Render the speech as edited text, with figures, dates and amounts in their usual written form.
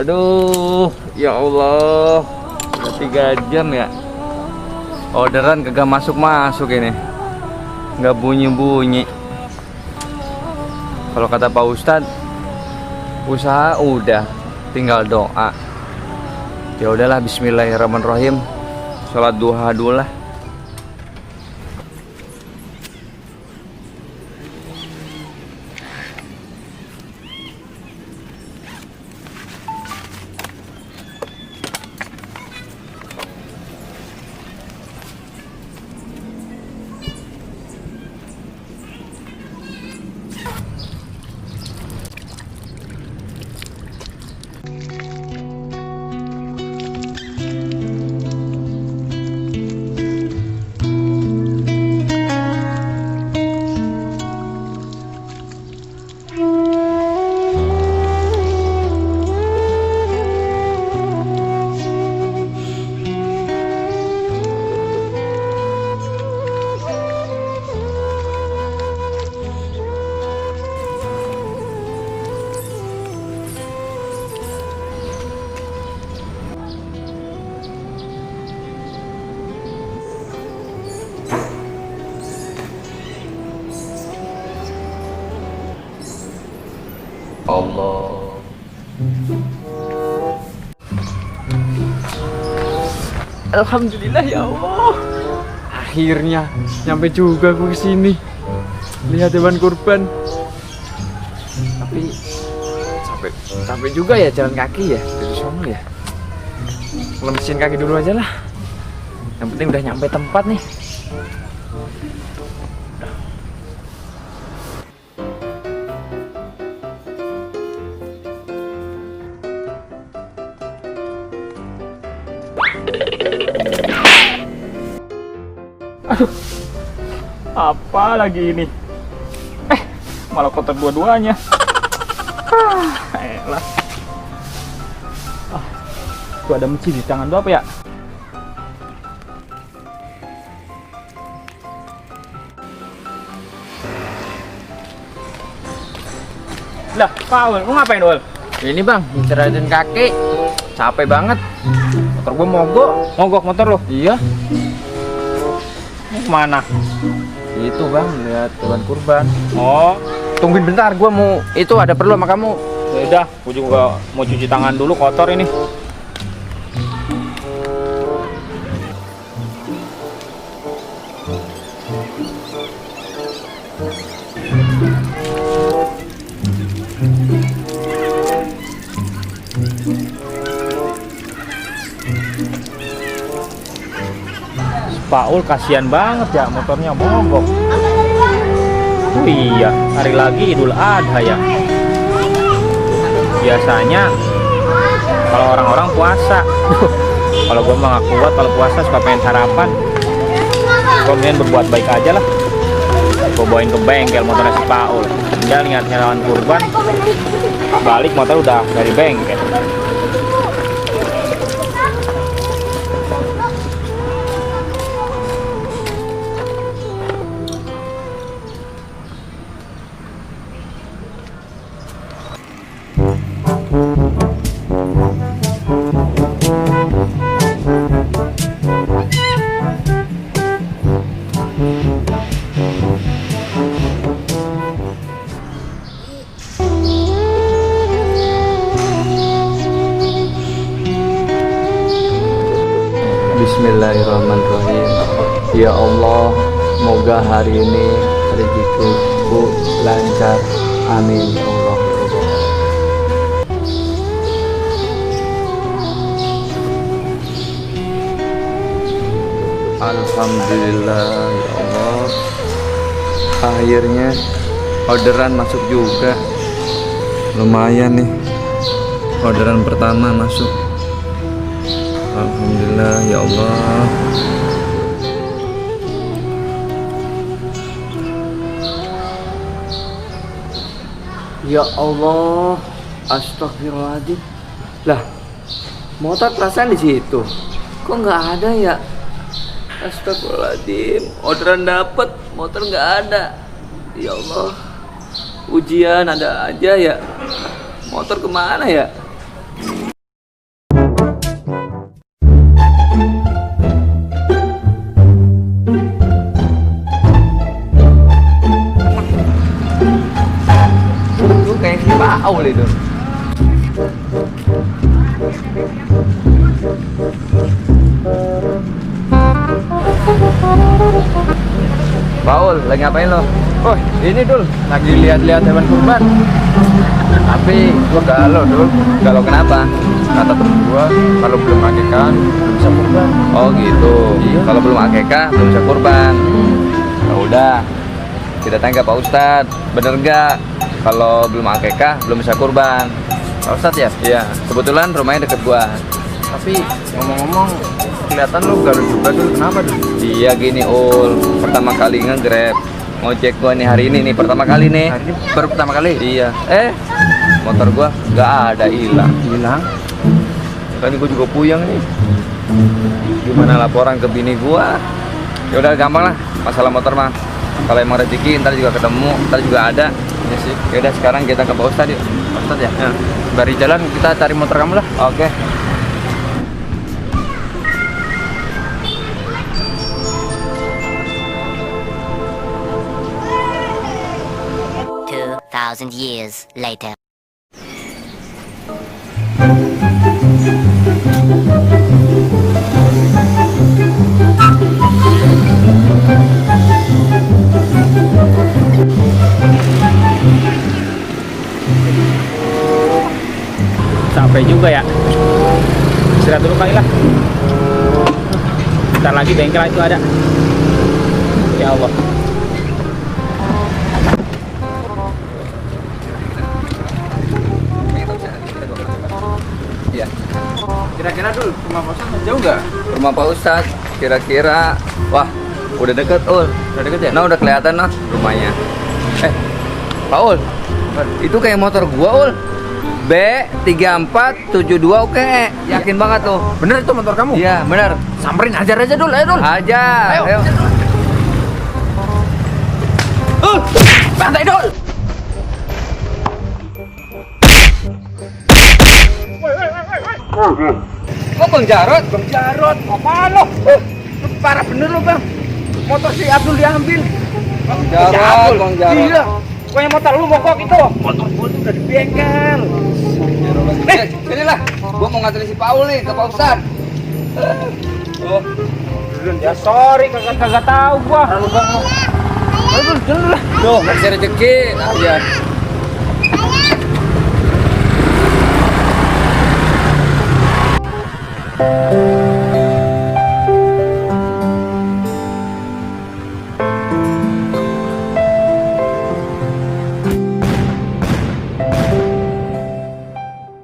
Aduh, ya Allah, udah 3 jam ya. Orderan kagak masuk ini, nggak bunyi. Kalau kata Pak Ustadz, usaha udah, tinggal doa. Ya udahlah, Bismillahirrahmanirrahim. Sholat duha dulu lah. Allah. Alhamdulillah ya Allah. Akhirnya nyampe juga gue kesini. Lihat hewan kurban. Tapi capek juga ya jalan kaki ya dari sono ya. Lemesin kaki dulu aja lah. Yang penting udah nyampe tempat nih. Aduh, apa lagi ini? Malah kotor dua-duanya. Elah. Tuh ada meci di tangan tuh apa ya? Lah, Paul, lu ngapain, Ul? Ini bang, istirahatin kaki. Capek banget. Motor gue mogok motor lo. Iya. Mana? Itu bang, lihat hewan kurban. Oh, tungguin bentar, gue mau itu ada perlu sama kamu. Ya udah, gue juga mau cuci tangan dulu, kotor ini. Paul kasihan banget ya, motornya mogok. Oh iya, hari lagi Idul Adha ya. Biasanya kalau orang-orang puasa. Kalau gue mah gak kuat kalau puasa, suka pengen sarapan. Gue pengen berbuat baik aja lah. Gue bawain ke bengkel motornya si Paul. Tinggal ingat hewan kurban, balik motor udah dari bengkel. Bismillahirrahmanirrahim. Ya Allah, semoga hari ini rezekiku lancar. Amin ya Allah. Alhamdulillah ya Allah. Akhirnya orderan masuk juga. Lumayan nih. Orderan pertama masuk. Alhamdulillah ya Allah. Ya Allah, astagfirullahaladzim. Lah, motor perasaan di situ. Kok nggak ada ya? Astagfirullahaladzim. Orderan dapat, motor nggak ada. Ya Allah, ujian ada aja ya. Motor kemana ya? Paul itu. Paul, lagi ngapain lo? Oh, ini Dul, lagi lihat-lihat hewan kurban. Tapi gua galau Dul. Galau kenapa? Kata temen gua, kalau belum akikah belum bisa kurban. Oh gitu. Iya. Kalau belum akekah belum bisa kurban. Ya udah. Kita tanya ke Pak Ustadz, bener nggak? Kalau belum akekah belum bisa kurban. Pak Ustadz ya? Iya. Kebetulan rumahnya deket gua. Tapi ngomong-ngomong, kelihatan lu galau juga Dul. Kenapa Dul? Iya gini Ul. Pertama kali nge-grab ngojek gua nih hari ini nih. Pertama kali nih. Hari ini baru pertama kali? Iya. Motor gua nggak ada, hilang. Hilang? Kan gua juga puyeng nih. Gimana laporan ke bini gua? Ya udah gampang lah masalah motor mah. Kalau emang rezeki ntar juga ketemu, ntar juga ada. Iya sih. Ya udah sekarang kita ke Pak Ustadz yuk. Pak Ustadz ya? Ya. Bari jalan kita cari motor kamu lah. Oke. Two thousand years later. Capek juga ya. Istirahat dulu kali lah. Bentar lagi bengkel itu ada. Ya Allah. Iya. Kira-kira Dul, rumah Pak Ustadz jauh nggak? Rumah Pak Ustadz kira-kira, wah udah deket Ul. Udah deket ya? Nah udah kelihatan nah rumahnya. Pak Ul, itu kayak motor gua Ul. B3472 oke. Yakin banget tuh. Bener itu motor kamu? Iya bener. Samperin ajar aja Dul, ayo Dul. Ajar. Ayo. Santai Dul. Kok Bang Jarot? Bang Jarot, apaan lo? Lu parah bener lo Bang. Motor si Abdul diambil. Jarot, Bang Jarot. Iya. Pokoknya motor lu mogok itu. Motor gua tuh udah di bengkel. Sini lah. Gua mau nganterin si Paul nih ke Pak Ustadz. Oh, Ya sorry, kagak tahu gua. Lalu Bang. Ayo Dul, jalan lah. tuh masih rezeki. Iya.